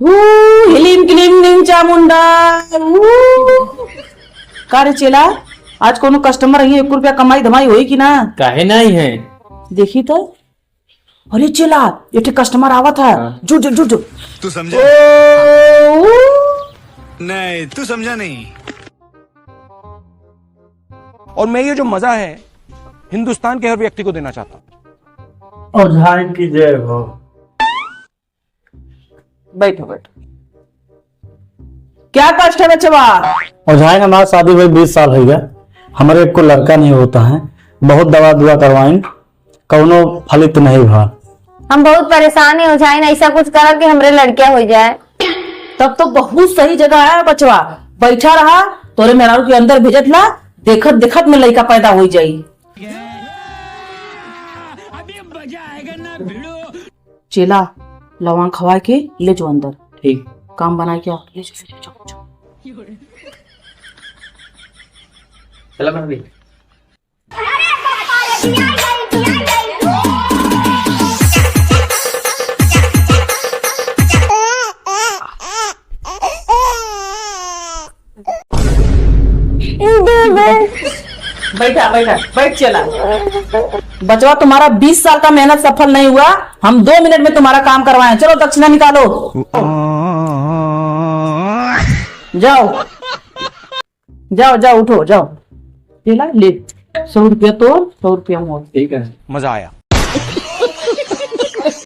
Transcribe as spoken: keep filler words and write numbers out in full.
ऊ, हिलिम किलिम निम चामुंडा। ऊ। का रे चेला, आज कोनो कस्टमर आई है, एक रुपया कमाई धमाई होई कि ना? काहे नहीं है? देखी तो। अरे चेला, एक ठे कस्टमर आवत है। हाँ। जो, जो, जो, जो। तू समझा? ओ, ऊ। नहीं, तू समझा नहीं। और मैं ये जो मजा है, हिंदुस्तान के हर व्यक्ति को देना चाहता हूँ। और झाइन की जय हो। बैठो, बैठो। क्या कष्ट है बचवा? ओझाइन, हमार शादी भई बीस साल होइ गया, हमरे एको लड़का नहीं होता है, बहुत दवा दुआ करवाइन, कौनो फलित नहीं भा। हम बहुत परेशान है ओझाइन, ऐसा कुछ करा कि हमरे लड़किया हो जाए। तब तो बहुत सही जगह है बचवा, बैठा रहा, तोरे मेहरारू के अंदर भेजत ला, देखत देखत में लइका पैदा हो जाई। चेला, लवंग खवा के ले जो अंदर। ठीक। काम बना के आओ, ले जो, ले जो, ले जो। चला भाभी। बैठा, बैठा, बैठ चला। बचवा, तुम्हारा बीस साल का मेहनत सफल नहीं हुआ। हम दो मिनट में तुम्हारा काम करवाएं। चलो, दक्षिणा निकालो। जाओ, जाओ, जाओ, उठो, जाओ। चला, ले, सौ रुपया तोर, सौ रुपया मोर। ठीक है। मजा आया।